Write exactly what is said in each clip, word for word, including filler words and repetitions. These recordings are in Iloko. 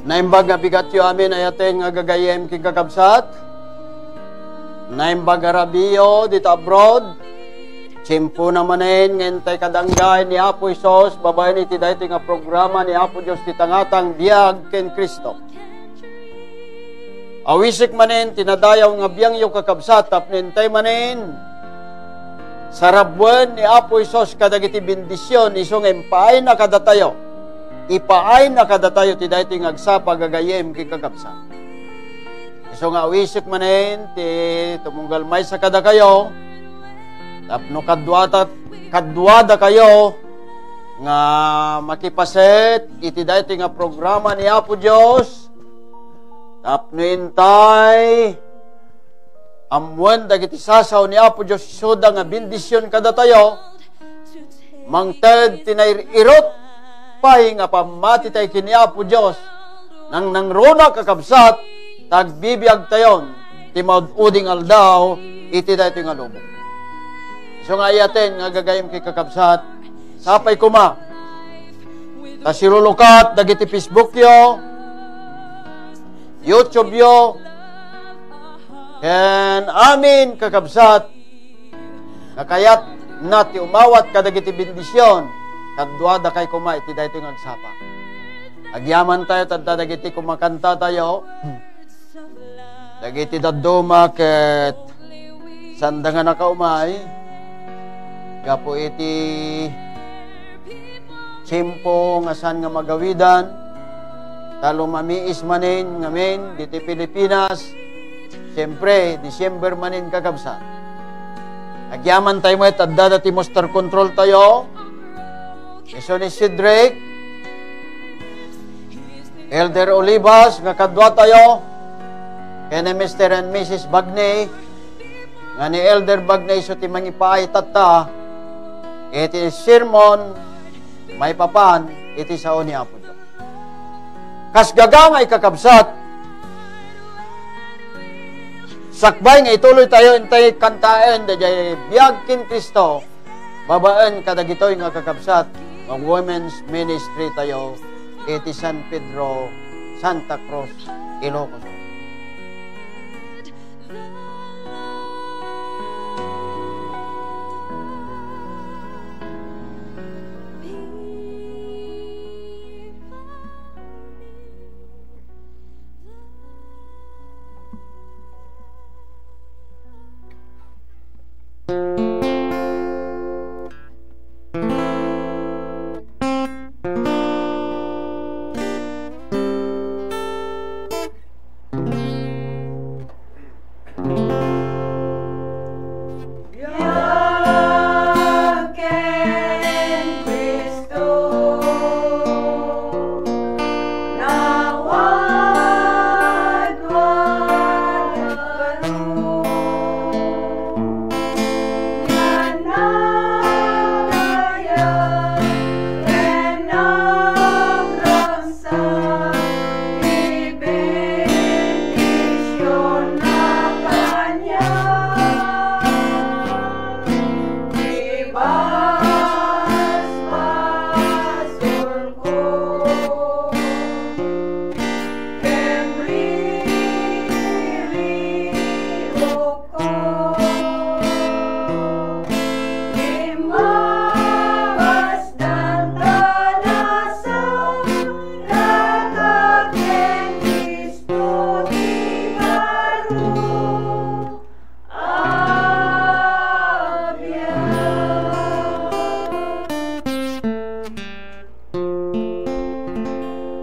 Naimbag nga bigatyo amin, ayaten nga gagayyem ken kakabsat. Naimbag a rabiyo dita abroad. Tiempona manen nga intay kadanggay ni Apo Jesus babaen iti daytoy nga programa ni Apo Dios ti Tangatang Biag ken Cristo. Awisek manen ti nadayaw nga biangyo, kakabsat, tapno intay manen sarabuen ni Apo Jesus kadagiti bendision isu nga impaayna kadatayo. Ipaayna kadatayo ti daytoy nga agsapa, gagayyem ken kakabsat. Isu nga awisek manen ti tumunggal maysa kadakayo tapno kaduata, kaduadakayo nga makipaset iti daytoy nga programa ni Apo Dios tapno intay ammoen dagiti sasaw ni Apo Dios isuda nga bendision kadatayo, mangted ti nair-irot pay nga pammati tayo ken ni Apo Dios, nang nangruna, kakabsat, ta agbibiag tayon ti maud-uding aldaw iti daytoy nga lubong. Isu nga ayaten nga gagayyem ken kakabsat, sapay koma ta sirulukat dagiti Facebook yo, YouTube yo, ken amin, kakabsat, nga kayatna ti umawat kadagiti bendision, kaduadakay koma iti daytoy nga agsapa. Agyaman tayo, tadta dagiti kumakanta tayo. Dagiti dadduma ket sanda nga nakaumay gapu iti tiempo nga saan nga magawidan, ta lumamiis manen ngamin diti Pilipinas. Siempre, December manen, kakabsat. Agyaman tayo met, adda ti muster control tayo. Isu ni Cedric, Elder Olivas, nga kadua tayo, ken ni Mister and Missus Bagney, nga ni Elder Bagney isu ti mangipaay tatta iti sermon maipapan iti sao ni Apo Dios. Kas gagangay, kakabsat, sakbay nga ituloy tayo intay kantaen daydiay biag ken Cristo, babaen kadagitoy nga kakabsat nga women's ministry tayo iti San Pedro, Santa Cruz, Ilocos.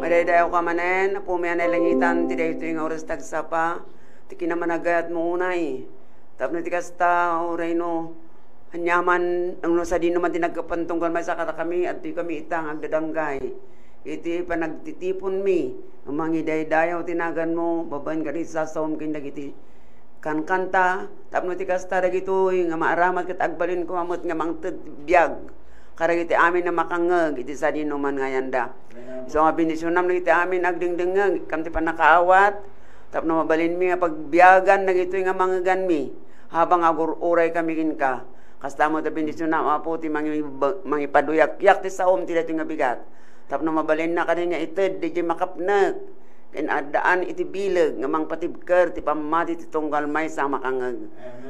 Madaydayaw ka manen, Apomi a nailangitan, ti daytoy nga oras tagsapa ti kinamanagayatmo unay. Tapno ti kasta, uray no, aniaman, no sadino man ti nagkapan tunggal maysa kadakami, adtoy kami ita nga agdadanggay iti panagtitiponmi, nga mangidaydayaw ti naganmo, babaen kadagiti sasawem ken dagiti kankanta, tapno ti kasta dagitoy nga maaramat ket agbalin koma met nga mangted biag kadagiti amin a makangngeg iti sadinoman nga ayanda. Isu nga bendisionam dagiti amin agdengdengngeg, kam ti pannakaawat, tapno mabalinmi nga pagbiagan dagitoy nga mangngeganmi, habang agur-uray kami kenka. Kasta met a bendisionam, Apo, ti mangi-, mangipaduyakyak ti saom ti daytoy nga bigat. Tapno mabalinna kadi nga ited daydiay makapnek Ken addaan iti bileg nga mangpatibker ti pammati ti tunggal maysa a makangngeg.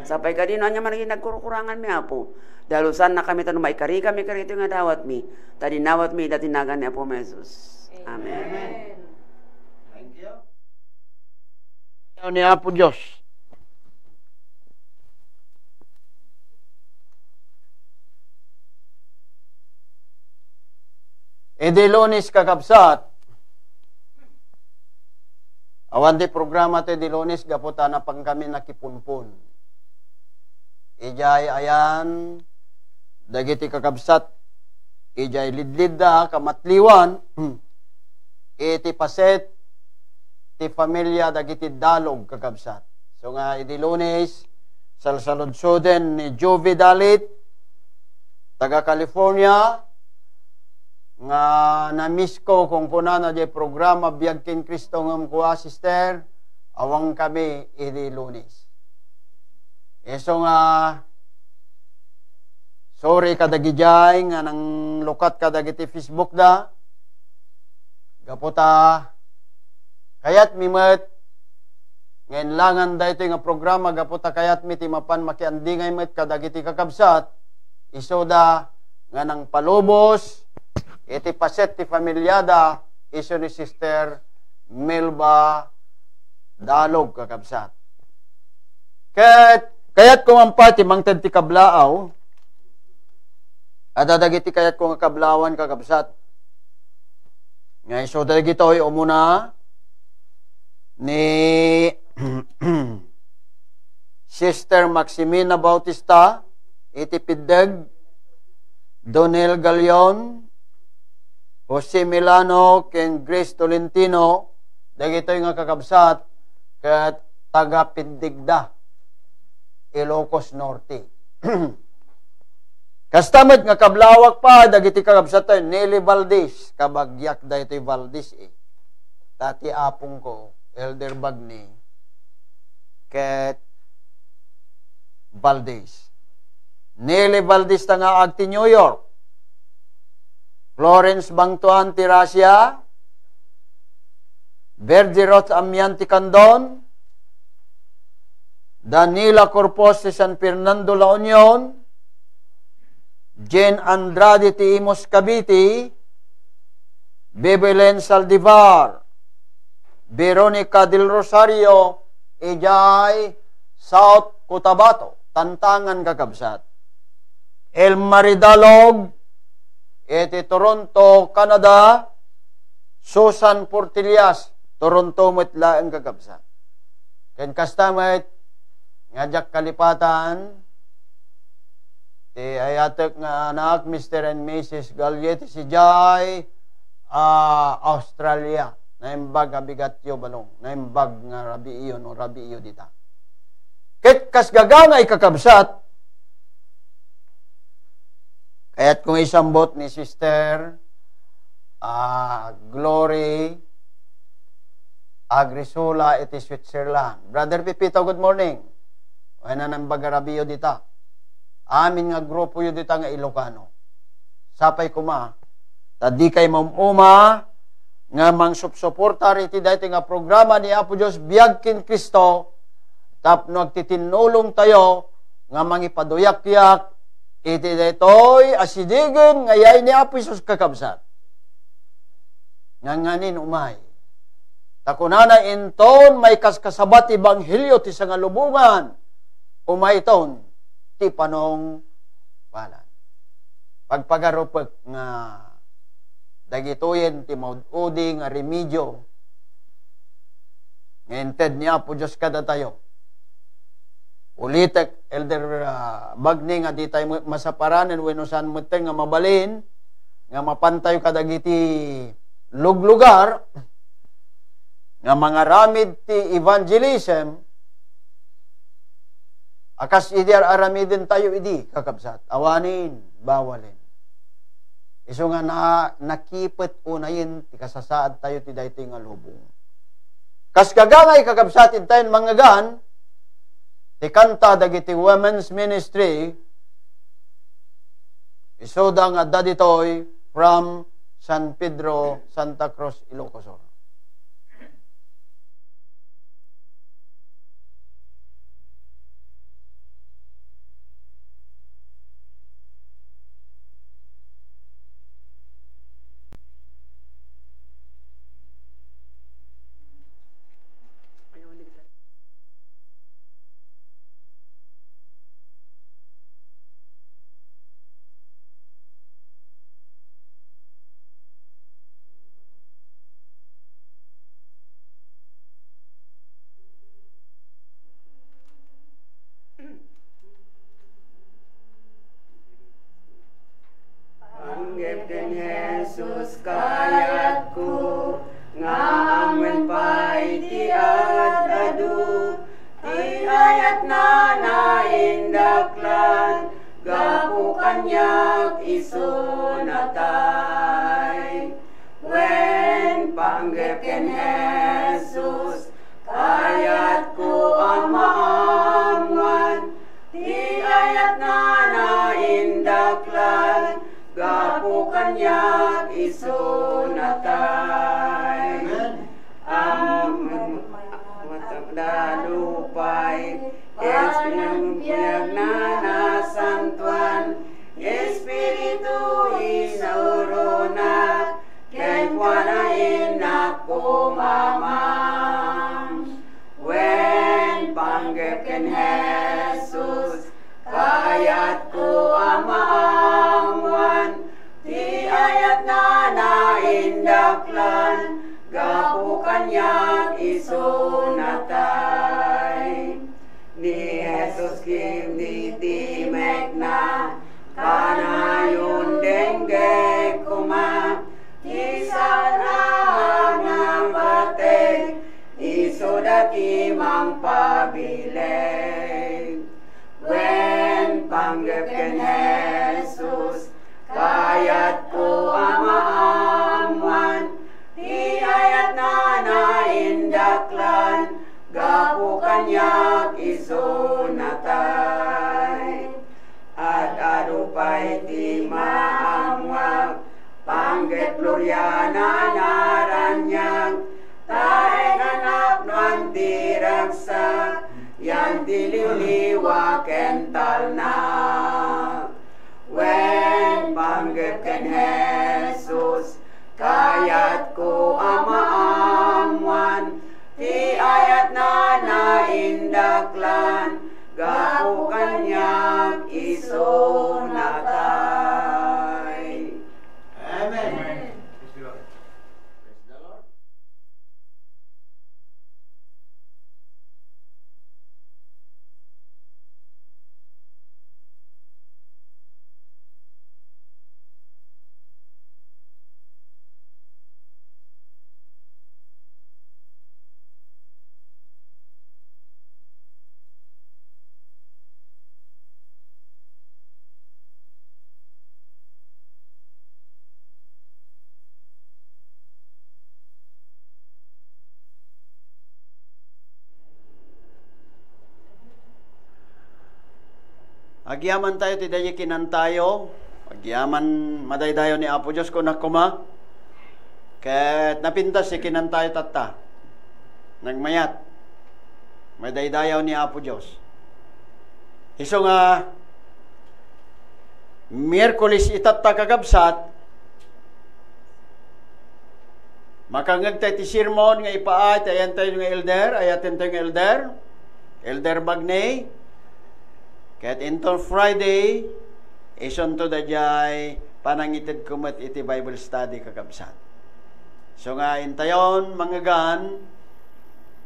Sapay kadino, ania man dagiti nagkurkuranganmi, Apo? Dalusannakami tapno maikarikami kadagitoy nga dawatmi, ta dinawatmi ida ti nagan ni Apomi Jesus. Amen. Amen. Thank you. Ni Apo Dios. Idi Lunes, kakabsat, awan ti programa ti idi Lunes gapu ta napankami nakipunpon. Idiay ayan dagiti kakabsat, idiay lidlidda, kamatliwan, iti paset ti familia dagiti Dalog, kakabsat. So nga idi Lunes, salsaludsoden ni Juvie Dalit, taga California, nga namisko, kunkunana, diay programa Biag ken Cristo, ngem kua, sister, awankami idi Lunes. Isu nga, sorry kadagidiay nga nanglukat kadagiti Facebook da. Gapu ta kayatmi met nga inlangan daytoy nga programa, gapu ta kayatmi ti mapan makiandingay met kadagiti kakabsat, isuda nga nangpalubos iti paset ti familiada, isu ni Sister Melba Dalog, kakabsat. Ket kayatko man pay ti mangted ti kablaaw, adda dagiti kayatko nga kablaawan, kakabsat. Nga isu dagitoy umuna ni Sister Maximina Bautista, iti Piddeg, Donel Galion, Jose Milano, ken Grace Tolentino, dagitoy nga kakabsat, ket taga Piddegda, Ilocos Norte. Kasta met nga kablawak pay dagiti kakabsat tayo, Nelly Valdez, kabagiak daytoy Valdez, eh. Ta ti apongko, Elder Bagni, ket Valdez. Nelly Valdez ta nga agti New York. Florence Bangtuan ti Russia. Virgie Roth Amian ti Candon. Danila Corpus ti San Fernando, La Union. Jane Andrade ti Imus, Cavite. Bebelen Saldivar, Veronica Del Rosario, idiay South Cotabato, Tantangan, kakabsat. El Maridalog, iti Toronto, Canada, Susan Portillas, Toronto met laeng, kakabsat. Ken kasta met, nga diak kalipatan, ti ayatek nga anak, Mister and Missus Galyet, sidiay, ah, Australia. Naimbag a bigatyo, balong. Naimbag nga rabiiyo, no, rabiiyo dita. Ket kas gagangay, kakabsat, kayat kong isambot ni Sister, ah, Glory Agrisola iti Switzerland. Brother Pepito, good morning. Wen a naimbag a rabiiyo dita. Amin nga grupoyo dita nga Ilocano. Sapay koma, ta dikay maum-uma nga mangsupsuporta iti daytoy nga programa ni Apo Dios, Biag ken Cristo, tapno agtitinnulongtayo nga mangipaduyakyak iti daytoy a sidegen nga yay ni Apo Jesus, kakabsat. Nganganin umay. Ta kunana, inton maikaskasaba ti ebanghelio ti sangalubongan, umayton ti panungpalan. Pagpagarupek nga dagitoyen ti maud-udi nga remedio nga inted ni Apo Dios kadatayo. Ulitek, Elder, ah, Bagni, nga di tayo masaparanen wenno saan metten nga mabalin nga mapantayo kadagiti luglugar nga mangaramid ti evangelism, a kas idi ar-aramiden tayo idi, kakabsat. Awanen, bawalen. Isu nga na, nakipet unayen ti kasasaad tayo ti daytoy nga lubong. Kas gagangay, kakabsat, intayen mangngegan ti kanta dagiti women's ministry, isuda nga adda ditoy from San Pedro, Santa Cruz, Ilocos Sur. Jesus, kayatko nga ammoen pay ti ad-adu, ti ayatna naindaklan, gapu kaniak isu natay. Wen, panggep ken Jesus, kayatko a maammoan, ti ayatna naindaklan, gapu kaniak isu natay. Amen. Amen. Matagdalo pay, yes, pinagbiag na nasantuan, Espiritu, isuronak, kenkuana innak kumamang. Wen, panggep ken Jesus, kayatko a maammoan, ti ayatna naindaklan, gapu kaniak isu natay. Ni Jesus ket ti mekna, kanayon dengngeg koma, ti saan a napateg, isuda ti mangpabileg. Wen, panggep ken Jesus, kayatko a maammoan, ti ayatna naindaklan, gapu kaniak isu natay. Ad-adu pay ti maammoak, panggep Floriana naraniag, ta inanapnoan ti ragsak, yan ti liwliwa ken talna. Wen, panggep ken Jesus, kayatko a maammoan, ti ayatna naindaklan, gapu kaniak isu natay. Amen. Praise the Lord. Agyaman tayo ti daydi kinantayo. Agyaman madaydayaw ni Apo Dios, kunak koma. Ket napintas ti kinantayo tatta. Nagmayat. Madaydayaw ni Apo Dios. Isu nga Miyerkules itatta, kakabsat, makangngeg tayo ti sermon nga ipaay ti ayantayo nga elder, ayatentayo nga elder, Elder Bagney. Ket inton Friday, isunto daydiay panangitedko met iti Bible study, kakabsat. So nga intayon mangngegan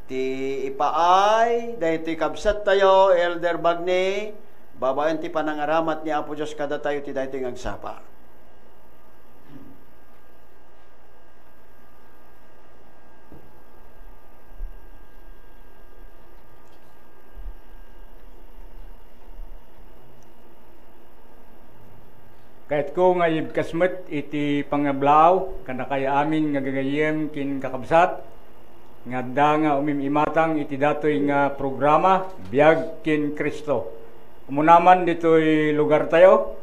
ti ipaay daytoy kabsattayo, Elder Bagney, babaen ti panangaramat ni Apo Dios kadatayo ti daytoy nga agsapa. Kayatko nga ibkas met iti pangablaaw kadakay amin nga gagayyem ken kakabsat nga adda nga umim-imatang iti datoy nga programa, Biag ken Cristo. Umuna man ditoy lugartayo,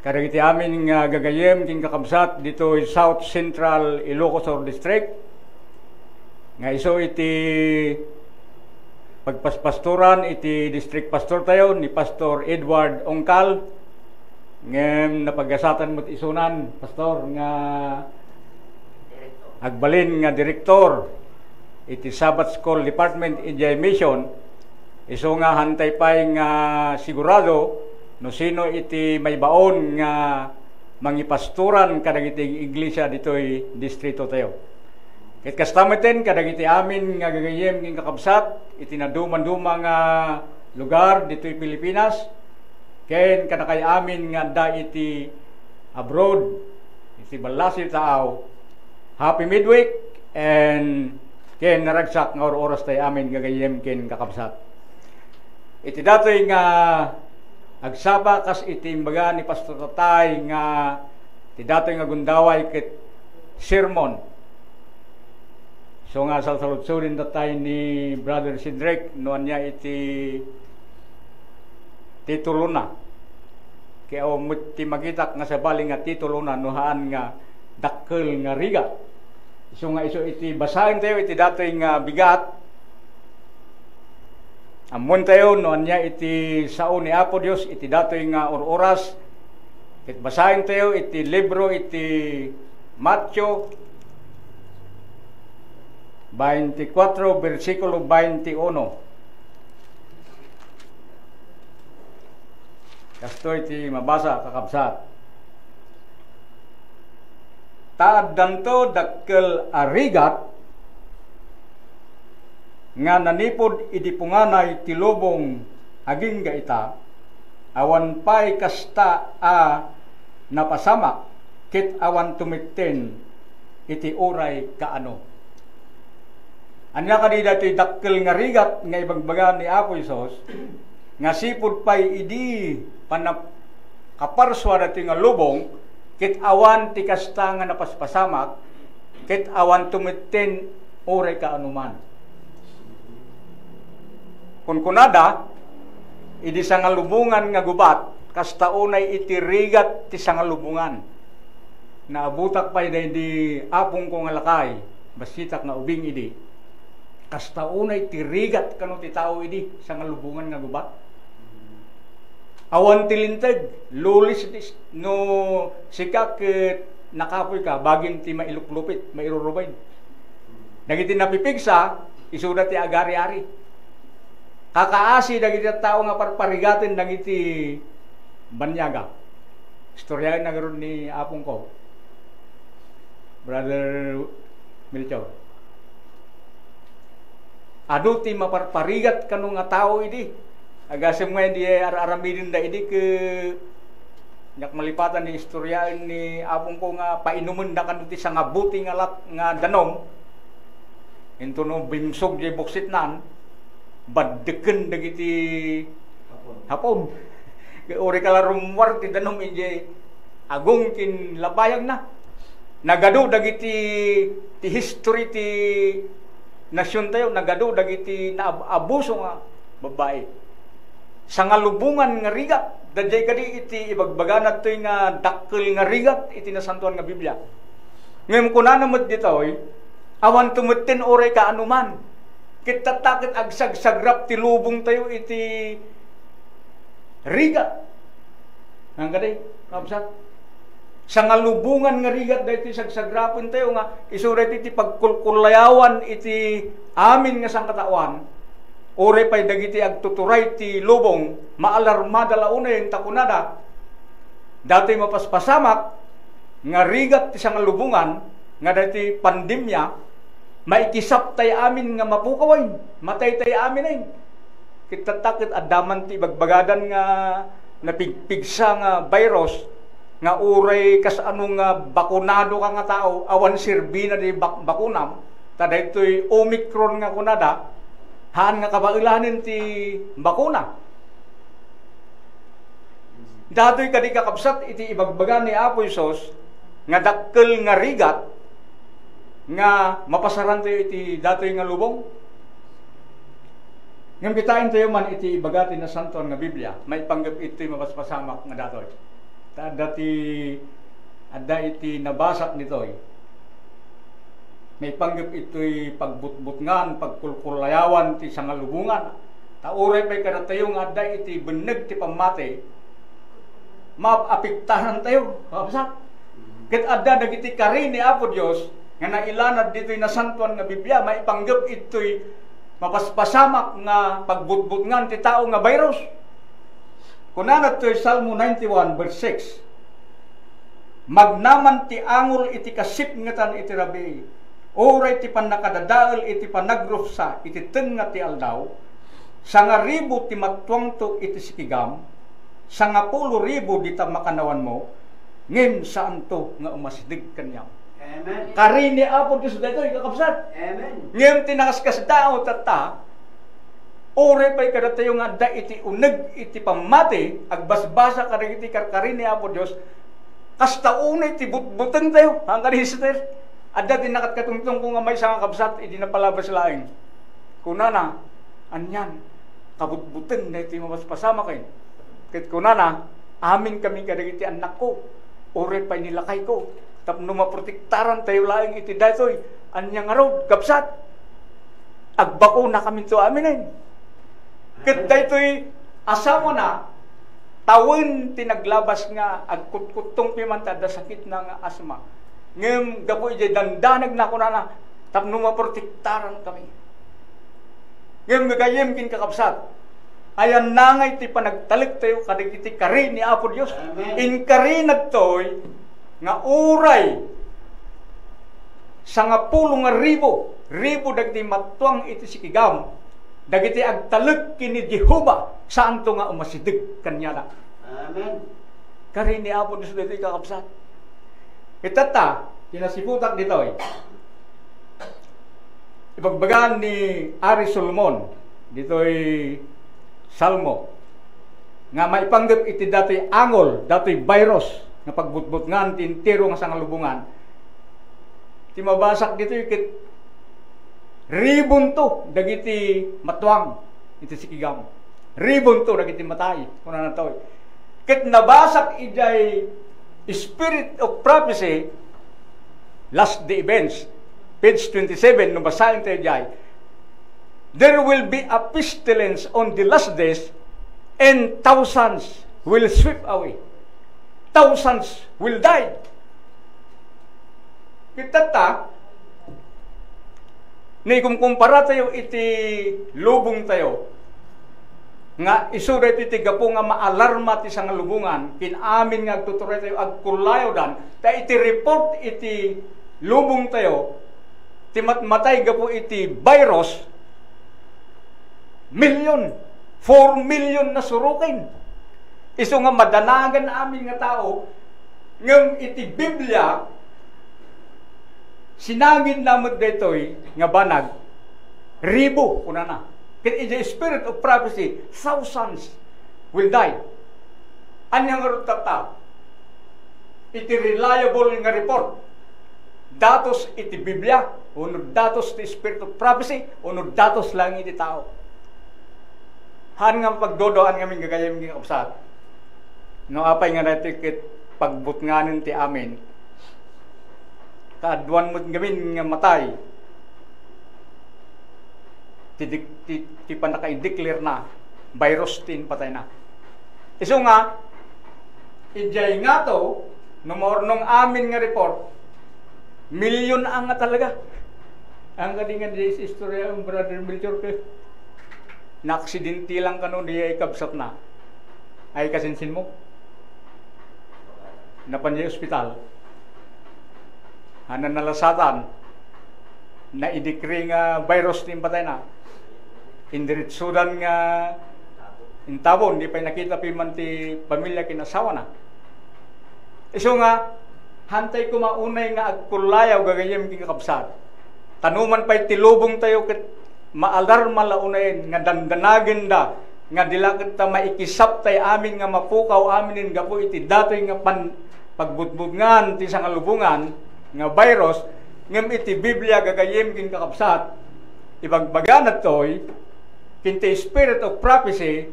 kadagiti amin nga gagayyem ken kakabsat ditoy South Central Ilocos Sur District, nga isu iti pagpaspastoran iti district pastor tayo ni Pastor Edward Ongkal, ngem napagasatan met isunan, Pastor, nga agbalin nga direktor iti Sabbath School Department idiay Mission, isu nga hantay pay nga sigurado no sino iti maibaon nga mangipastoran kadagiti iglesia ditoy distrito tayo. Ket kasta metten kadagiti amin nga gagayyem ken kakabsat iti naduma-duma nga lugar ditoy Pilipinas, ken kadakay amin nga adda iti abroad, iti ballasi taaw. Happy Midweek, and ken naragsak nga or-oras tay amin gagayyem ken kakabsat. Iti datoy nga agsapa kas iti imbaga ni Pastor Tatay nga iti datoy nga gundaway ket sermon. So nga salsaludsodin tatay ni Brother Cedric no ania iti titulona. Kaya awan met ti makitak nga sabali nga titulona no haan nga dakkel nga rigat. Isu nga isu iti basaentayo iti datoy nga bigat. Ammoentayo no ania iti sao ni Apo Dios iti datoy nga or-oras. Ket basaentayo iti libro iti Mateo twenty-four, bersikulo twenty-one. Kastoy ti mabasa, kakabsat. Ta addanto dakkel a rigat nga nanipud idi punganay ti lubong agingga ita, awan pay kasta a napasamak ket awan tumetten iti uray kaano. Ania kadi daytoy dakkel nga rigat nga ibagbaga ni Apo Jesus nga sipud pay idi panna-, kaparsua daytoy nga lubong, ket awan ti kasta nga napaspasamak, ket awan tumetten uray kaano man. Kunkunada, idi sangalubongan nga gubat, kasta unay iti rigat ti sangalubongan. Naabutak pay daydi apongko nga lakay, bassitak nga ubing idi. Kasta unay ti rigat kano ti tao idi, sangalubongan nga gubat. Awan ti linteg, lulis dis-, no sika ket nakapoyka, bagim ti mailuklupit, mairurubay. Dagiti napipigsa, isuda ti agari-ari. Kakaasi dagiti tao nga parparigaten dagiti baniaga. Istoryaenna ngarud ni apongko, Brother Melchor. Adu ti maparparigat kano nga tao idi. Agasem nga idi ar-aramidenda idi ke, diak malipatan ni istoryaen ni apongko nga painumenda kano ti sangabuti nga lat-, nga danum. Intono bimsog diay buksitnan, baddeken dagiti Hapon. Hapon. Uray ka la rummuar ti danum idiay agong ken labayagna. Nagadu dagiti, ti history ti nasiontayo, nagadu dagiti naab-, abuso nga babbai. Sangalubongan nga rigat, daydiay kadi iti ibagbagana toy nga dakkel nga rigat iti Nasantoan nga Biblia. Ngem kunana met ditoy, awan tumetten uray kaano man. Ket tatta ket agsagsagrap ti lubongtayo iti rigat. Ngan kadi, kabsat? Sangalubongan nga rigat daytoy sagsagrapentayo nga isu daytoy ti pagkulkulayawan iti amin nga sangkataoan. Uray pay dagiti agtuturay ti lubong, maalarmada la unayen ta kunada, datoy mapaspasamak nga rigat ti sangalubongan nga daytoy pandemia, maikisap tay amin nga mapukawen, matay tay amin ay. Ket tatta ket adda man ti ibagbagadan nga napigpigsa nga virus nga uray kasano nga bakunado ka nga tao, awan serbina di bak-, bakunam, ta daytoy Omicron nga kunada, haan nga kabaelanen ti bakuna. Datoy kadi kakabsat iti ibagbaga ni Apo Jesus nga dakkel nga rigat nga mapasarantayo iti datoy nga lubong. Ngem kitaentayo man iti ibaga ti Nasantoan nga Biblia, maipanggep itoy mapaspasamak nga datoy. Ta adda ti, adda iti nabasak ditoy. Maipanggep itoy pagbutbutngan, pagkulkulayawan ti sangalubongan. Ta uray pay kadatayo nga adda iti benneg ti pammati, maapektarantayo, kabsat. Ket adda dagiti kari ni Apo Dios nga nailanad ditoy nasantoan nga Biblia, maipanggep itoy mapaspasamak nga pagbutbutngan ti tao nga virus. Kunana toy Salmo ninety-one, verse six, "Magnaman ti angol iti kasipngetan iti rabii, uray ti pannakadadael iti panagrupsa iti tengnga ti aldaw, sangaribu ti mattuangto iti sikigam, sangapulo ribu dita makanawanmo, ngem saanto nga umasideg kaniam. Amen. Kari ni Apo Dios daytoy, kakabsat. Amen. Ngem ti nakaskasdaaw tatta, uray pay kadatayo nga adda iti uneg iti pammati, agbasbasa kadagiti karkari ni Apo Dios, kasta unay ti butbutengtayo, haan kadi, sister? Adda ti nakatkatungtong ko nga maysa nga kabsat idi napalabas laeng. Kunana, anian, kabutbuteng daytoy mapaspasamak. Ket kunana, amin kami kadagiti annakko, uray pay ni lakayko, tapno maprotektaran tayo laeng iti daytoy. Ania ngarud, kabsat? Agbakuna kaminto aminen. Ket daytoy asawana, tawen ti naglabas nga agkutkuttong piman ta adda sakitna nga asma. Ngem gapu idiay dandanagna, kunana, tapno maprotektaran kami. Ngem gagayyem ken kakabsat, ayanna ngay ti panagtalektayo kadagiti kari ni Apo Dios. Amen. Inkari daytoy nga uray sangapulo nga ribu, ribu dagiti matuang iti sikigam, dagiti agtalek ken ni Jehovah, saanto nga umasideg kaniana. Amen. Kari ni Apo Dios daytoy, kakabsat. Itatta, kinasiputak ditoy. Ibagbaga ni Ari Solomon ditoy Salmo nga maipanggep iti datoy angol, datoy virus nga pagbutbutngan ti entero nga sangalubongan. Ti mabasak ditoy ket ribunto dagiti matuang iti sikigam. Ribunto dagiti matay, kunana daytoy. Ket nabasak idiay Spirit of Prophecy, Last Day Events, page twenty-seven, no basaen tayo diay, "There will be a pestilence on the last days, and thousands will sweep away." Thousands will die. Ket tatta, naikumkumpara tayo iti lubong tayo, nga isu daytoy ti gapu nga maalarma ti sangalubongan, ken amin nga agtuturay tayo, agkulayawdan, ta iti report iti lubong tayo, ti matmatay gapu iti virus, milyon, four million na suroken. Isu nga madanagan amin nga tao, ngem iti Biblia, sinagidna met daytoy nga banag, ribu, kunana. Ket iti spirit of prophecy, thousands will die. Ania ngarud tatta? Iti reliable nga report. Datos iti Biblia, wenno datos ti spirit of prophecy, wenno datos laeng iti tao. Haan nga pagduaduaan ngamin, gagayyem ken kakabsat. No apay nga daytoy ket pagbutnganen ti amin, kaaduan met ngamin nga matay. Ti dik-, ti, ti pannakaideklarena, virus ti impatayna. Isu nga, idiay ngato, no maurnong amin nga report, milyon ang nga talaga. Ang kadi nga di istorya ang Brother Melchor, ke, naaksidente lang kano diay kabsatna. Ay, kasinsin mo? Napan diay ospital. Haan nalasatan, naidekri nga virus ti impatayna. Indiretsodan nga intabon, di pay nakita piman ti pamilia ken asawana. Isu nga, haantay koma unay nga agkullayaw, gagayyem ken kakabsat. Ta no man pay ti lubong tayo ket maalarma la unayen nga dandanagenda nga di la ket ta maikisaptay amin nga mapukaw aminen gapu iti datoy nga pan-, pagbutbutngan ti sangalubongan nga virus, ngem iti Biblia, gagayyem ken kakabsat, ibagbagana daytoy, ken ti spirit of prophecy,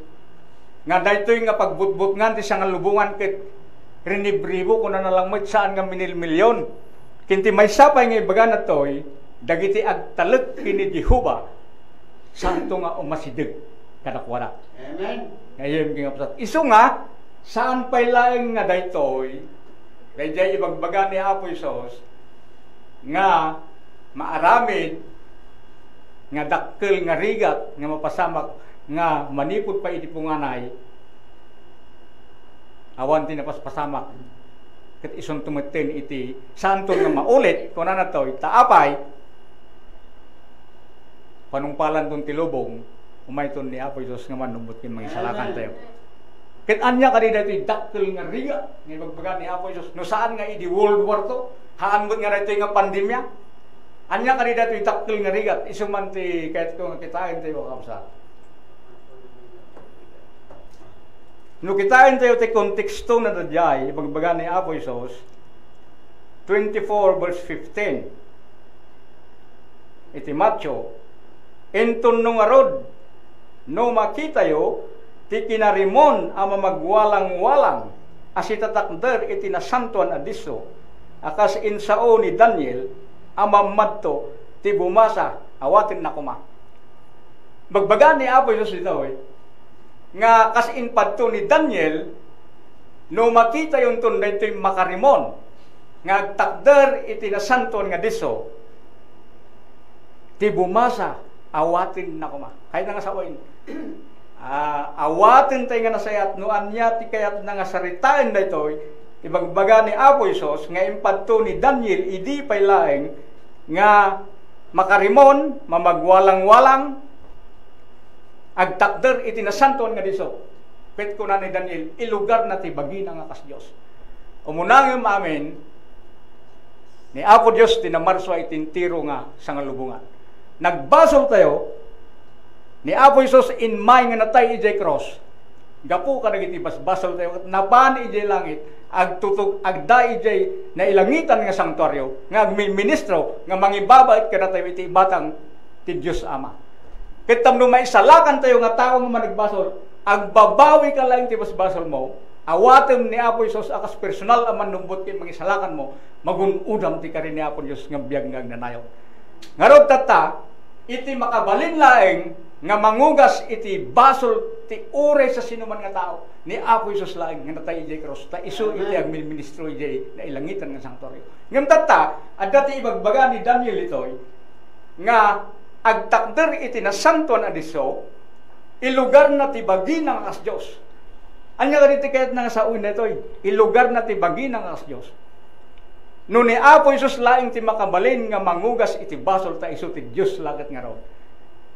nga daytoy nga pagbutbutngan ti sangalubongan ket rinibribo, kunana lang met, saan nga minilmilion. Ken ti maysa pay nga ibagana daytoy, dagiti agtalek ken ni Jehovah, saanto nga umasideg kadakuada. Amen. Gagayyem ken kakabsat. Isu nga, saan pay laeng nga daytoy, daydiay ibagbaga ni Apo Jesus, nga maaramid nga dakkel nga rigat nga mapasamak nga manipud pay iti punganay, awan ti napaspasamak. Ket isunto metten iti saanton nga maulit, kunana daytoy, ta apay, panungpalanton ti lubong, umayton ni Apo Jesus nga mannubbot ken mangisalakan tayo. Ket ania kadi daytoy dakkel nga rigat nga ibagbaga ni Apo Jesus? No saan nga idi World War two, haan met nga daytoy nga pandemia. Ania kadi daytoy dakkel nga rigat? Isu man ti kayatko nga kitaentayo, kakabsat. No kitaentayo ti konteksto na daydiay, ibagbaga ni Apo Jesus, twenty-four verse fifteen. Iti Mateo, inton no ngarud, no makitayo ti kinarimon a mamagwalang-walang a sitatakder iti nasantoan a disso, a kas insao ni Daniel a mammadto ti bumasa, awatenna koma. Bagbaga ni Apo Jesus ditoy, nga kas impadto ni Daniel, no makitayonton daytoy makarimon nga agtakder iti nasantoan nga disso, ti bumasa, awatenna koma. Kayatna nga sawen. Ah, awaten tayo nga nasayat no ania ti kayatna nga saritaen daytoy, ibagbaga ni Apo Jesus nga impadto ni Daniel idi pay laeng nga makarimon, mamagwalang-walang, agtakder iti nasantoan nga disso. Ket kuna ni Daniel, ilugarna ti bagina nga kas Dios. Umuna ngem amin, ni Apo Dios ti namarsua iti entero nga sangalubongan. Nagbasol tayo, ni Apo Jesus immay nga natay idiay krus. Gapu kadagiti basbasol tayo, ket napan idiay langit, agtutug-, agda idiay nailangitan nga santuario, nga agminministro, nga mangibabaet kadatayo iti ibatang ti Dios Ama. Ket tapno maisalakan tayo nga tao nga managbasol, agbabawika laeng ti basbasolmo, awatem ni Apo Jesus a kas personal a mannumbot ken mangisalakanmo, magun-odam ti kari ni Apo Dios nga biag nga agnanayon. Ngarud tatta, iti makabalin laeng nga mangugas iti basol ti uray sa sinuman nga tao, ni Apo Jesus laeng nga natay idiay krus, ta isu iti agminministro idiay nailangitan nga santuario. Ngem tatta, adda ti ibagbaga ni Daniel itoy, nga agtakder iti nasantoan a disso, ilugarna ti bagina nga kas Dios. Ania kadi ti kayatna nga sawen daytoy? Ilugarna ti bagina nga kas Dios. No ni Apo Jesus laeng ti makabalin nga mangugas iti basol ta isu ti Dios la ket ngarud.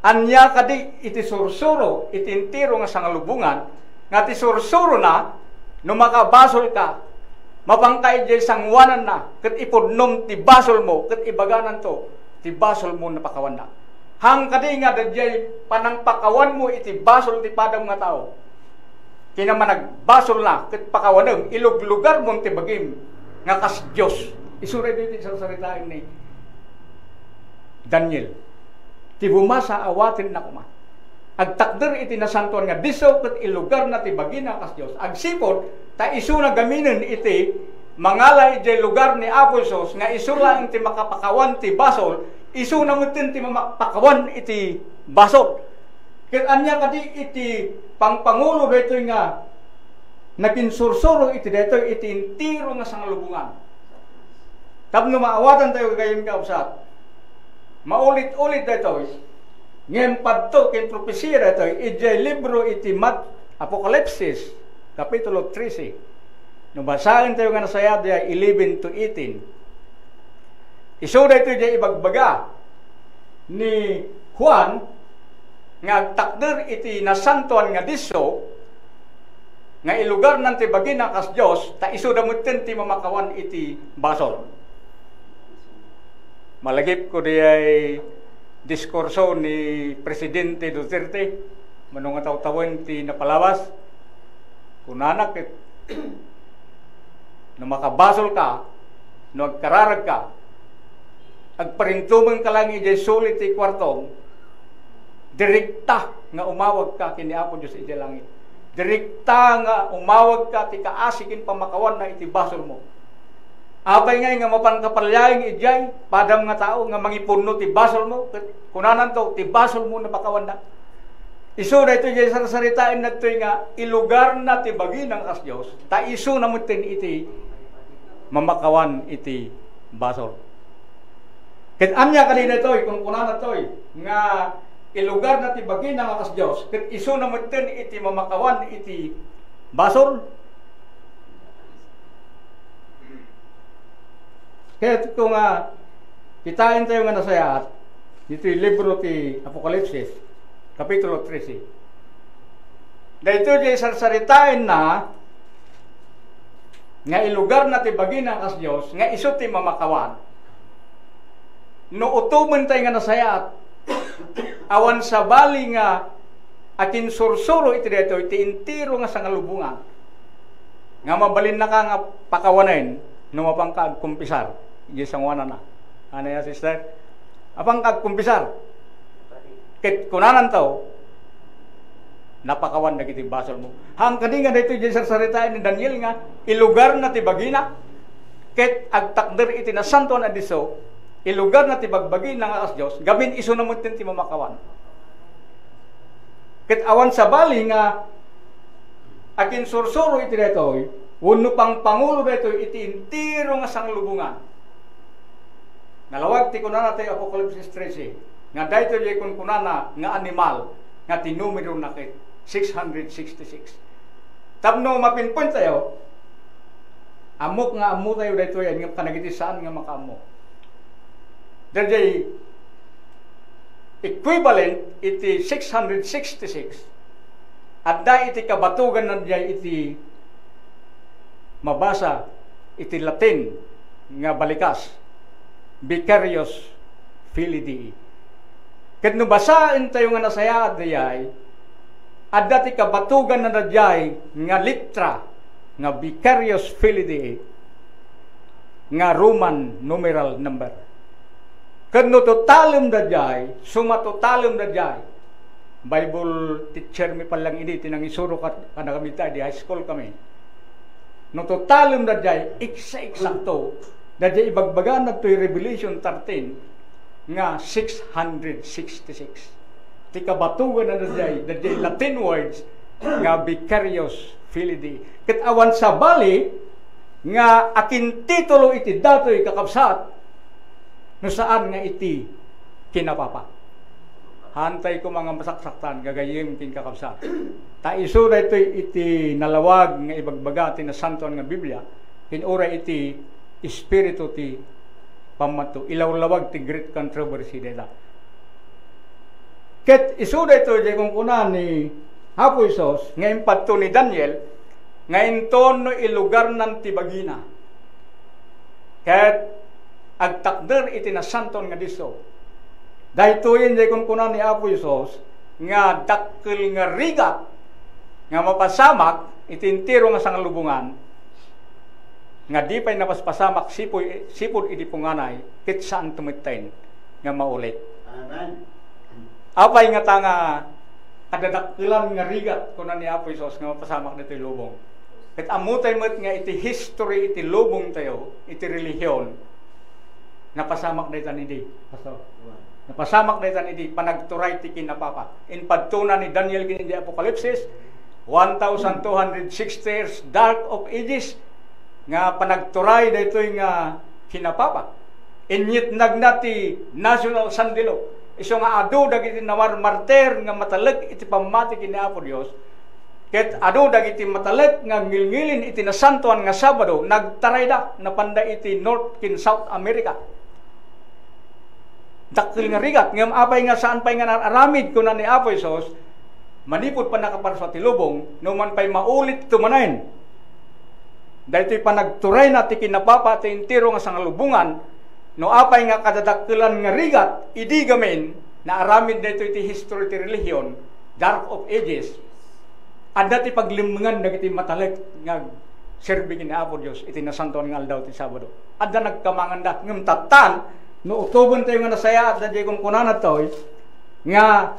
Ania kadi iti sursuro iti entero nga sangalubongan nga ti sursurona no makabasolka, mapanka idiay sangoananna ket ipudnom ti basolmo ket ibagananto ti basolmo napakawanna. Haan kadi nga daydiay panangpakawanmo iti basol ti padam nga tao. Kinamanagbasolna ket pakawanem, iluglugarmon ti bagim nga kas Dios. Isu daytoy ti sarsaritaen ni Daniel. Ti bumasa awatenna koma. Agtakder iti nasantoan nga disso ket ilugarna ti bagina kas Dios. Agsipud ta isuna gaminen iti mangala idiay lugar ni Apo Jesus nga isu laeng ti makapakawan ti basol, isuna metten ti mamapakawan iti basol. Ket ania kadi iti pangpangulo daytoy nga nakinsursuro iti daytoy iti entero nga sangalubongan? Tapno maawatan tayo gagayyem nga kabsat, maulit-ulit daytoy, ngem padto ken propesiya daytoy idiay libro iti Mat-, Apokalipsis, Kapitulo trese. No basaen tayo nga nasaya, diay eleven to eighteen. Isu daytoy diay ibagbaga ni Juan nga agtakder iti nasantoan nga disso nga ilugarnan ti bagina kas Dios, ta isuda metten ti mamakawan iti basol. Malagipko diay diskurso ni Presidente Duterte, mano nga tawtawen ti napalabas, kunana ket, no makabasolka, no agkararagka, agparintumengka laeng idiay suli ti kuartom, direkta nga umawagka ken ni Apo Dios idiay langit. Direkta nga umawagka ti kaasi ken pamakawanna iti basolmo. Apay ngay nga mapanka paliaeng idiay padam nga tao nga mangipunno ti basolmo? Ket kunananto, ti basolmo napakawanna. Isu daytoy diay sarsaritaen daytoy nga ilugarna ti bagina nga kas Dios, ta isuna metten iti mamakawan iti basol. Ket ania kadi daytoy, kunkunana daytoy, nga ilugarna ti bagina nga kas Dios, ket isuna metten iti mamakawan iti basol? Kayatko nga kitaentayo nga nasayaat ditoy libro ti Apokalipsis, Kapitulo trese. Daytoy diay sarsaritaenna nga ilugarna ti bagina kas Dios, nga isu ti mamakawan. No utoben tayo nga nasayaat, awan sabali nga akinsursuro iti daytoy ti entero nga sangalubongan, nga mabalinnaka nga pakawanen no mapanka agkumpisar. Idiay sangoanana. Ano ya, sister? Apanka agkumpisar. Ket kunananto, napakawan dagiti basolmo. Haan kadi nga daytoy diay sarsaritaen ni Daniel nga ilugarna ti bagina, ket agtakder iti nasantoan a disso, ilugarna ti bagbagina nga kas Dios, gamin isuna metten ti mamakawan. Ket awan sabali nga akinsursuro iti daytoy, wenno pangpangulo daytoy iti entero nga sanglubongan. Nalawag ti kunana ti Apokalipsis trese, nga daytoy diay kunkunana nga animal nga ti numerona ket six hundred sixty-six. Tapno mapinpoint tayo, ammok nga ammo tayo daytoy, ngem kadagiti saan nga makaammo. Daydiay equivalent iti six hundred sixty-six, adda iti kabatoganna diay iti mabasa iti Latin nga balikas, Vicarius Filii Dei. Ket no basaentayo nga nasayaat diay, adda ti kabatoganna diay nga letra nga Vicarius Filii Dei nga Roman numeral number. Ket no totalem daydiay, suma totalem daydiay, Bible teacher mi pay lang idi ti nangisuro kad-, kadakami ta idi high school kami. No totalem daydiay, eksa-eksakto, daydiay ibagbagana toy Revelation thirteen nga six hundred sixty-six. Ti kabatoganna daydiay, daydiay Latin words nga Vicarius Filii Dei. Ket awan sabali nga akintitulo iti datoy, kakabsat, no saan nga iti kinapapa. Haantay koma nga masaksaktan, gagayyem ken kakabsat. Ta isu daytoy iti nalawag nga ibagbaga ti Nasantoan nga Biblia, ken uray iti espiritu ti pammato, ilawlawag ti great controversy dayta. Ket isu daytoy diay kunkuna ni Apo Jesus nga impadto ni Daniel nga inton no ilugarnan ti bagina ket agtakder iti nasantoan nga disso. Daytoyen diay kunkuna ni Apo Jesus nga dakkel nga rigat nga mapasamak iti entero nga sangalubongan, nga di pay napaspasamak sipuy-, sipud idi punganay, ket saanto metten nga maulit. Amen. Apay ngata nga adadakkelan nga rigat, kuna ni Apo Jesus, nga mapasamak ditoy lubong? Ket ammotay met nga iti history iti lubongtayo, iti relihiyon, napasamak daytan idi, Pastor. Napasamak daytan idi panagturay ti kinapapa. Impadtona ni Daniel ken idi Apokalipsis, one thousand two hundred sixty years, dark of ages, nga panagturay daytoy nga kinapapa. Inyitnagna ti national sandilo. Isu nga adu dagiti namarmartir nga matalek iti pammati ken ni Apo Dios, ket adu dagiti matalek nga ngilngilin iti nasantoan nga Sabado, nagtarayda, napanda iti North ken South America. Dakkel nga rigat, ngem apay nga saan pay nga naaramid, kuna ni Apo Jesus, manipud pannakaparsua ti lubong, no man pay maulit to manen. Daytoy panagturayna ti kinapapa ti entero nga sangalubongan, no apay nga kadadakkelan nga rigat, idi gamin, naaramid daytoy ti history ti relihiyon, Dark of Ages, adda ti paglimmengan dagiti matalek nga agserbi ken ni Apo Dios iti nasantoan nga aldaw ti Sabado. Adda nagkamanganda, ngem tattan, no utobentayo nga nasayaat, daydiay kunkunana toy, nga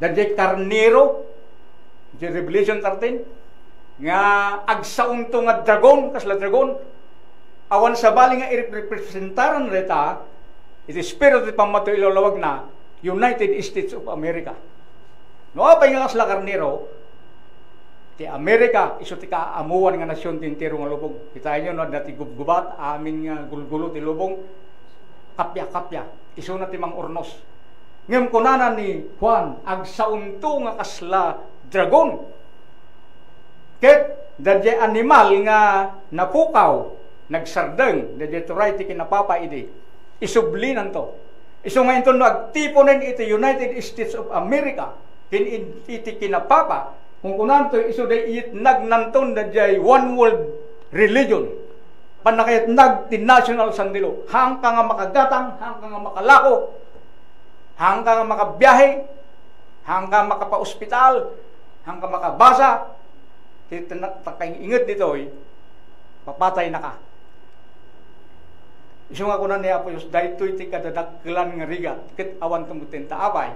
daydiay karnero, iti Revelation thirteen, nga agsaonto nga dragon, kasla dragon, awan sabali nga irepresentaran dayta, iti espiritu ti pammato ilawlawagna, United States of America. No apay nga kasla karnero, ti Amerika, isu ti kaamuan nga nasion ti entero nga lubong. Kitaenyo no adda ti gubgubat, amin nga gulgulo ti lubong, kapya-kapya, isuna ti mang-urnos. Ngem kunana ni Juan, agsaonto nga kasla dragon. Ket daydiay animal nga napukaw, nagsardeng, daydiay turay ti kinapapa idi, isublinanto. Isu nga inton no agtiponen iti United States of America, ken id-, iti kinapapa, Kunkunanto, isu day iyitnagnanton daydiay one world religion. Pannakayatnag ti national sandilo. Haanka nga makagatang, haanka nga makalako, haanka nga makabiahe, haanka makapaospital, haanka makabasa. Ti tana-, ta kainget ditoy, papataynaka. Isu nga kuna ni Apo Dios, "Daytoy ti kadadakkelan nga rigat, ket awan tumutenta." Apay?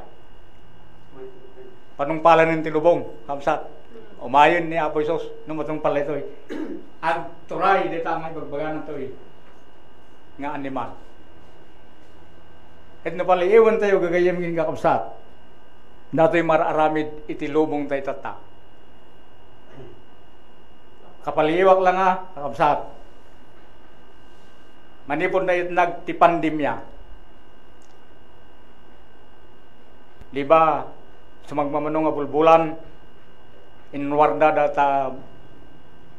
Panungpalanen ti lubong, kabsat. Umayen ni Apo Jesus, no matungpal daytoy. Agturay dayta nga ibagbagana toy nga animal. Ket no paliiwen tayo, gagayyem ken kakabsat, datoy mar-aramid iti lubong tayo tatta. Kapaliiwak la nga, kakabsat, manipud naitnag ti pandemia, di ba, sumagmamano nga bulbulan, inwarda data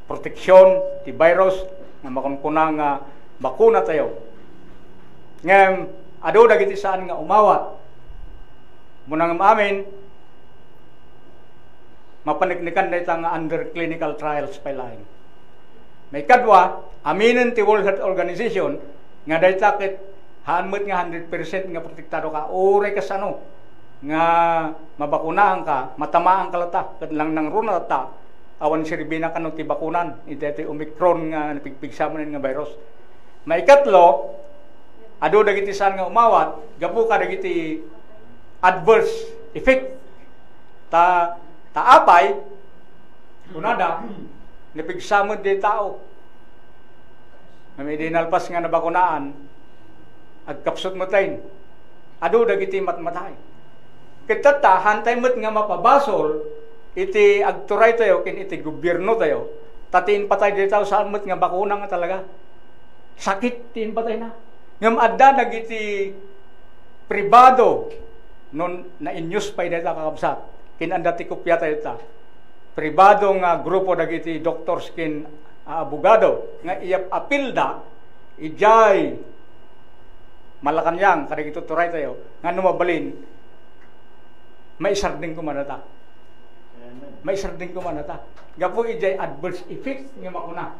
proteksyon ti virus nga makunkuna nga bakuna tayo. Ngem, adu dagiti saan nga umawat. Muna ngem amin, mapaneknekan dayta nga under clinical trials pay laeng. Maikadua, aminen ti World Health Organization nga dayta ket haan met nga hundred percent nga protektado ka, uray kasano nga mabakunaanka, matamaanka latta, ket nangnangruna latta, awan serbina kano ti bakunan, iti, iti Omicron nga napigpigsa manen nga virus. Maikatlo, adu dagiti saan nga umawat, gapu kadagiti adverse effect. Ta, ta apay, kunada, napigsa met di tao. Ngem idi nalpas nga nabakunaan, agkapsut met laeng. Adu dagiti matmatay. Ket tatta, haantay met nga mapabasol iti agturaytayo ken iti gobiernotayo, ta ti impatay dayta saan met nga bakuna nga talaga. Sakit ti impatayna. Ngem adda dagiti pribado, no nainyus pay dayta, kakabsat, ken adda ti kopiatayo ta. Pribado nga grupo dagiti doctors ken, ah, abogado nga iyap-apilda idiay Malacañang kadagiti turaytayo nga no mabalin, maisardeng koma data. Amen. Maisardeng koma data. Gapu idiay adverse effect nga makuna.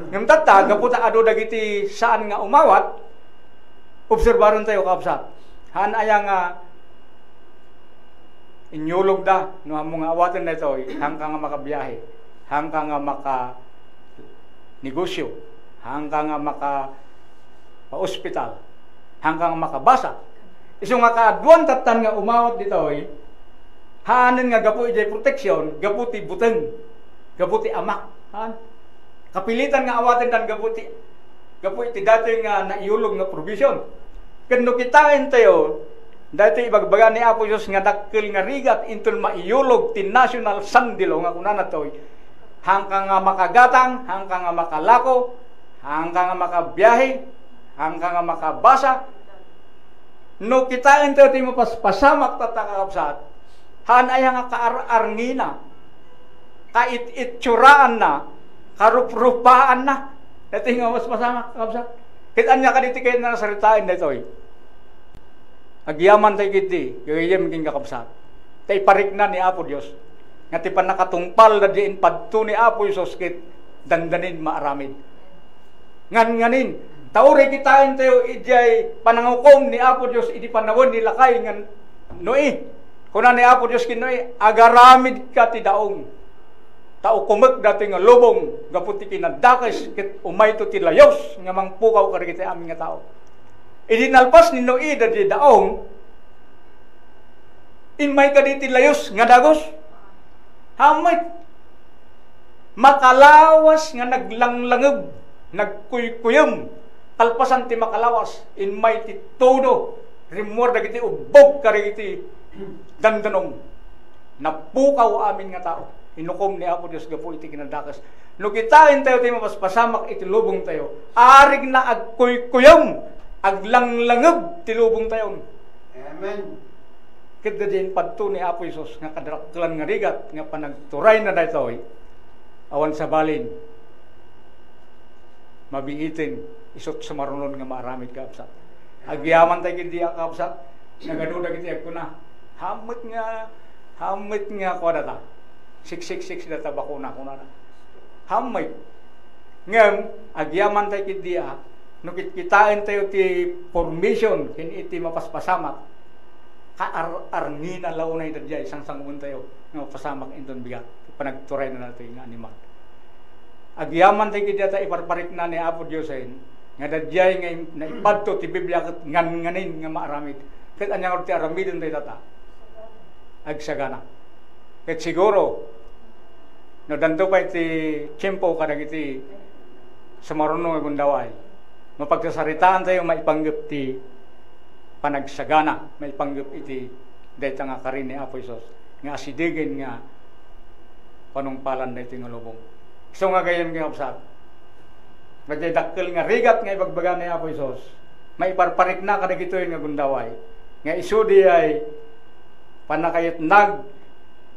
Ngem tatta, gapu ta adu dagiti saan nga umawat, obserbarentayo, kabsat. Haan aya nga inyulogda, no ammo nga awaten daytoy, haanka nga makabiahe, haanka nga makanegosyo, haanka nga makapaospital, haanka nga makabasa. Isu nga kaaduan tattan nga umawat ditoy, haanen nga gapu idiay proteksyon, gapu ti buteng, gapu ti amak. Haan. Kapilitan nga awatendan gapu ti, gapu iti datoy nga naiyulog nga provision. Ken no kitaentayo, daytoy ibagbaga ni Apo Dios nga dakkel nga rigat inton maiyulog ti national sandilo nga kunana toy, "Haanka nga makagatang, haanka nga makalako, haanka nga makabiahe, haanka nga makabasa." No kitaentayo ti mapaspasamak tatta, kakabsat, haan aya nga kaar-arngina, kait-itsuraanna, karuprupaanna. Daytoy nga mapaspasamak, kakabsat. Ket ania kadi ti kayatna nga saritaen daytoy? Agyaman tayo ketdi, gagayyem ken kakabsat, ta iparikna ni Apo Dios nga ti pannakatungpal daydi impadto ni Apo Jesus ket dandanin maaramid. Ngan nganin, ta uray kitaentayo idiay panangukom ni Apo Dios idi panawen ni lakay nga Noe. Kuna ni Apo Dios ken Noe, "Agaramidka ti daong, ta ukomek datoy nga lubong gapu ti kinadakes, ket umayto ti layus nga mangpukaw kadagiti amin nga tao." Idi nalpas ni Noe daydi daong, immay kadi ti layus nga dagus? Haan met. Makalawas nga naglanglangeb, nagkuykuyem, kalpasan ti makalawas, immay ti tudo, rimmuar dagiti ubbog kadagiti dandanom. Napukaw amin nga tao. Inukom ni Apo Dios gapu iti kinadakes. No kitaentayo ti mapaspasamak iti lubongtayo, arigna agkuykuyem, aglanglangeb ti lubongtayon. Amen. Ket daydi impadto ni Apo Jesus nga kadakkelan nga rigat nga panagturayna daytoy, awan sabalin, mabiiten, isut' sumarunon nga maaramid, kakabsat. Agyaman tayo ketdi, kakabsat, nagadu dagiti agkuna, "Haan met nga, haan met nga kuadata." Six six six data bakuna, kunana. Hammay. Ngem, agyaman tayo ket dia, no kitkitaen tayo ti formation ken iti mapaspasamak, kaar-arngina la unay daydiay, sangsangoen tayo nga mapasamak inton bigat. Panagturayna daytoy nga animal. Agyaman tayo ket dia ta iparparikna ni Apo Diosen, nga daydiay nga im-, naipadto ti Biblia ket ngan-, nganin nga maaramid. Ket ania ngarud ti aramiden tayo data? Agsagana. Ket siguro, no, danto pay ti tiempo kadagiti sumaruno nga gundaway, mapagsasaritaan tayo maipanggep ti panagsagana, maipanggep iti dayta nga karin ni Apo Jesus, nga asidegen nga panungpalan daytoy nga lubong. Isu nga gayam nga kabsat, daytoy dakkel nga rigat nga ibagbaga ni Apo Jesus, maiparparikna kadagitoy nga gundaway, nga isu diay pannakayatnag,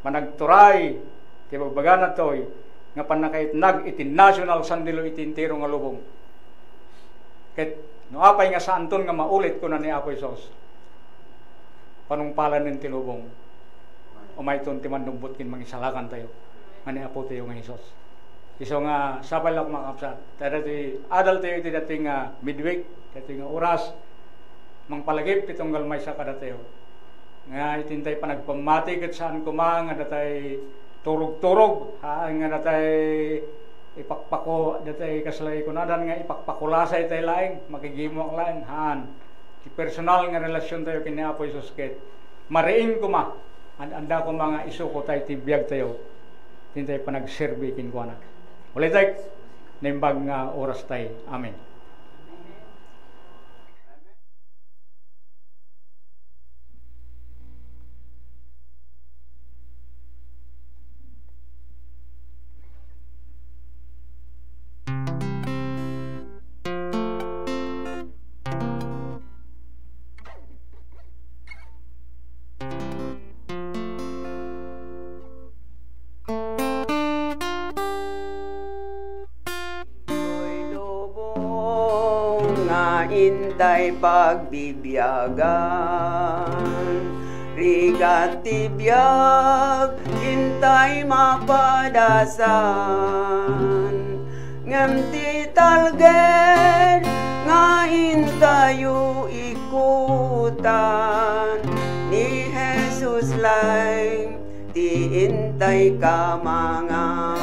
panagturay, ti bagbagana toy, nga pannakayatnag iti national sandilo iti entero nga lubong. Ket no apay nga saanton nga maulit, kuna ni Apo Jesus, panungpalanen ti lubong. Umayton ti mannubbot ken mangisalakan tayo nga ni Apo tayo nga Jesus. Isu nga sapay la, mga kabsat, ta daytoy adal tayo iti daytoy nga midweek, daytoy nga oras, mangpalagip ti tunggal maysa kadatayo. Nga iti intay panagpammati ket saan koma nga datay turog-turog, haan nga datay ipakpako-, datay kasla kunadan nga ipakpakulasay tay laeng, makigimuak laeng, haan. Ti personal nga relasyon tayo ken ni Apo Jesus ket mariing koma, an-, anda koma nga isuko tay ti biag tayo, ti intay panagserbi kenkuana. Ulitek, naimbag nga oras tay. Amen. Daytoy lubong nga intay pagbibiagan, rigat ti biag intay mapadasan, ngem ti talged nga intayo ikutan, ni Jesus laeng ti intay kamangan.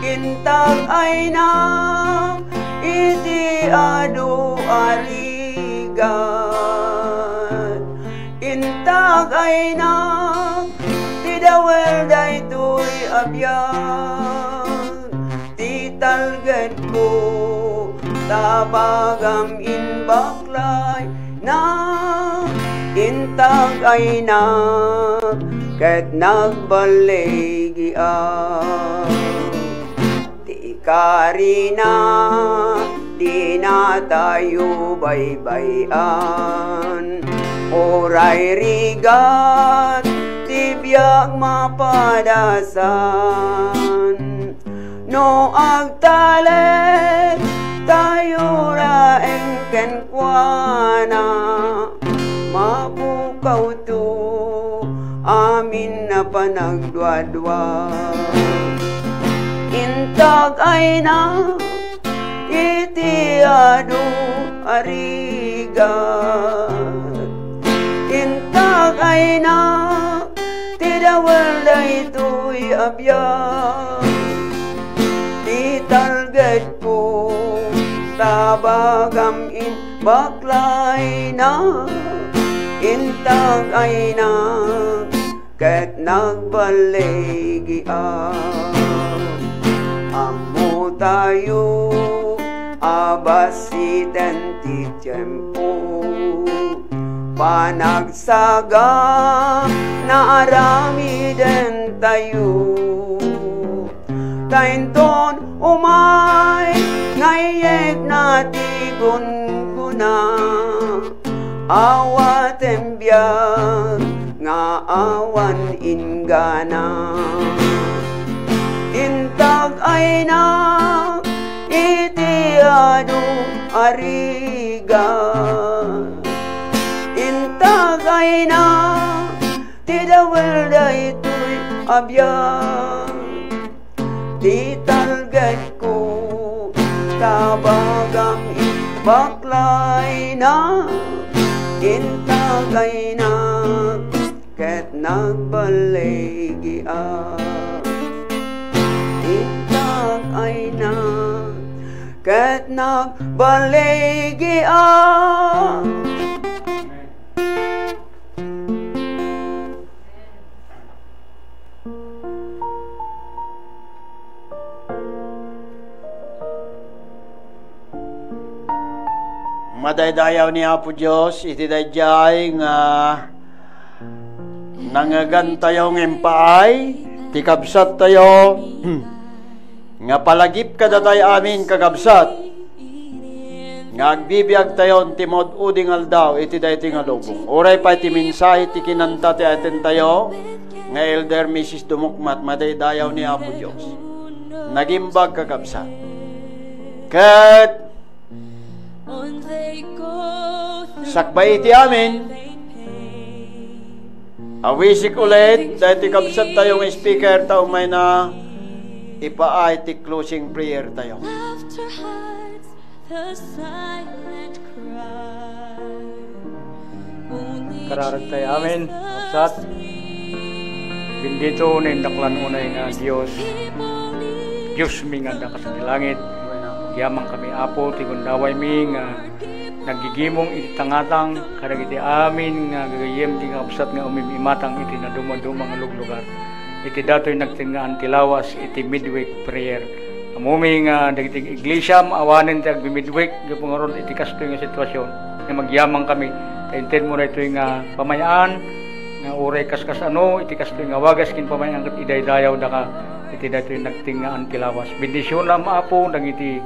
Intag-ayna iti adu a rigat. Intag-ayna ti dawel daytoy a biag. Ti talgedko, tabagam in baklay na intag-ayna ket nagballigiak. Ti karina, dinatayo baybay-an. Uray rigat ti biag mapadasan. No agtalek tayo laeng kenkuana, mapukawto amin a panagduadua. Intag-ayna iti adu a rigat. Intag-ayna ti dawel daytoy a biag. Ti talgedko, tabagam in baklayna, intag-ayna ket nagballigiak. Ammotayo a bassiten ti tiempo, panagsaga na aramiden tayo. Ta inton umay nga iyegna ti gunggona, awaten biag nga awan inggana. Intag-ayna iti adu a rigat. Intag-ayna ti dawel daytoy a biag. Ti talgedko, tabagam, ibaklay na, intagayna, ket nagbaligi a. Intagayna, ket nagbaligi a. Madaydayaw ni Apo Dios iti daydiay nga nangngegantayo nga impaay ti kabsattayo nga palagip kadatayo amin, kakabsat, nga agbibiagtayon ti maud-udi nga aldaw iti daytoy nga lubong. Uray pay ti mensahe ti kinanta ti ayatentayo nga Elder Missus Dumukmat, madaydayaw ni Apo Dios. Nagimbag, kakabsat. Ket sakbay iti amin, awisik ulit daytoy kabsattayo nga speaker ta umayna ipaay ti closing prayer tayo. Kararag tayo. Amen. Kapsat. Bendito nga indaklan unay nga Dios. Dios mi nga adda kas iti langit. Yaman kami, Apo, ti gundaway mi nga naggigimong iti tangatang kadagiti amin nga gagayyem ti kakabsat nga umim-imatang iti nadumaduma nga luglugar. Iti datoy nagtengngaan ti lawas iti midweek prayer. Ammom nga dagiti iglesia maawanen ti agmi-midweek gapu ngarud iti kastoy nga sitwasyon nga agyaman kami. Ta intedmo daytoy nga pamayaan nga uray kaskasano iti kastoy nga wagas ken pamayaan ket idaydayawdaka iti daytoy nagtengngaan ti lawas. Bendisionam, Apo, dagiti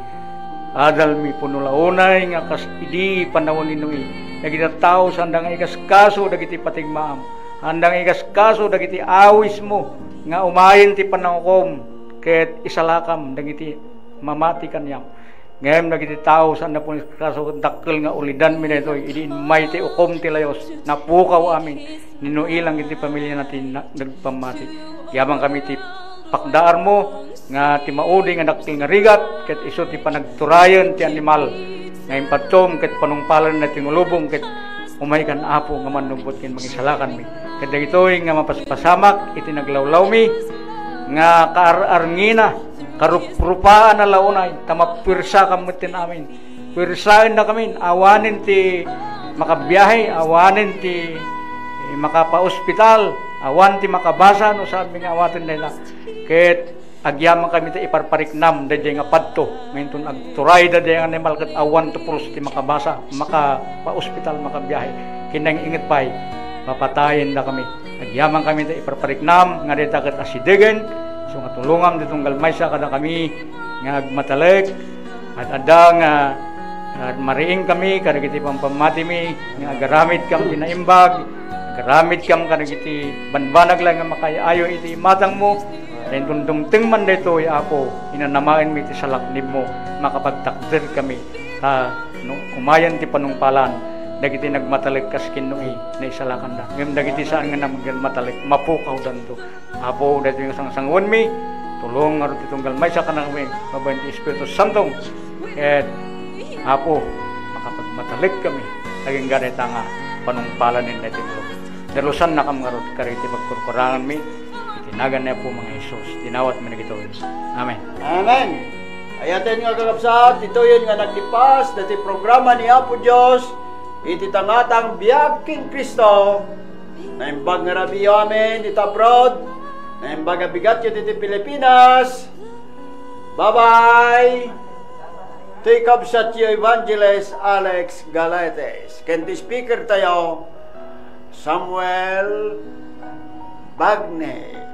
adalmi, punolaonay nga kas idi panawen ni Noe. Dagiti tattao sanda nga ikaskaso dagiti patigmaam. Sanda nga ikaskaso dagiti awismo nga umayen ti panangukom ket isalakam dagiti mamati kaniam. Ngem dagiti tao sanda pun ikaskaso, dakkel nga ulidanmi daytoy idi immay ti ukom ti layus, napukaw amin. Ni Noe lang iti pamiliana ti na-, nagpammati. Yaman kami ti pakdaarmo nga ti maudi nga dakkel nga rigat ket isu ti panagturayen ti animal nga impattom ket panungpalan na ti lubong ket umaykan, Apo, nga mannubbot ken mangisalakanmi. Ket dagitoy nga mapaspasamak iti naglawlawmi nga kaar-arngina, karuprupaan a launay, ta mapuersakam metten amin. Puersaennakamin, awanen ti makabiahe, awanen ti, eh, makapaospital, awan ti makabasa no saanmi nga awaten dayta. Ket agyamankami ti iparpariknam daydiay nga padto, nga inton agturay daydiay nga animal ket awan to pulos ti makabasa, makapaospital, makabiahe. Ken nang-inget pay, papatayendakami. Agyamankami ti iparpariknam nga dayta ket asidegen, isu nga tulongam ti tunggal maysa kadakami nga agmatalek. Ad-adda nga, ah, mariing kami kadagiti pampammatimi nga agaramidkam ti naimbag, agaramidkam kadagiti banbanag laeng nga makay-ayo iti imatangmo. Ta inton dumteng man daytoy, Apo, inanamaenmi ti salaknibmo, makapagtakderkami, ta no umayen ti panungpalan dagiti nagmatalek kas ken Noe, naisalakanda. Ngem dagiti saan nga nagmatalek, mapukawdanto. Apo, daytoy nga sangsanguenmi, tulong ngarud ti tunggal maysa kadakami, babaen ti Espiritu Santo. Ket, Apo, makapagmatalek kami, agingga dayta nga panungpalanen daytoy nga lubong. Dalosannakam ngarud kadagiti pagkurkuranganmi, iti nagan ni Apo nga Jesus, dinawatmi dagitoy. Amen. Amen. Ayaten nga kakabsat, ditoyen nga naglepas, daytoy programa ni Apo Dios, iti tangatang biag ken Cristo. Naimbag nga rabiyo amin iti abroad. Naimbag a bigatyo iti Pilipinas. Bye-bye. Ti kabsatyo, Evangelist Alex Galetes. Ken ti speaker tayo, Samuel Bagne.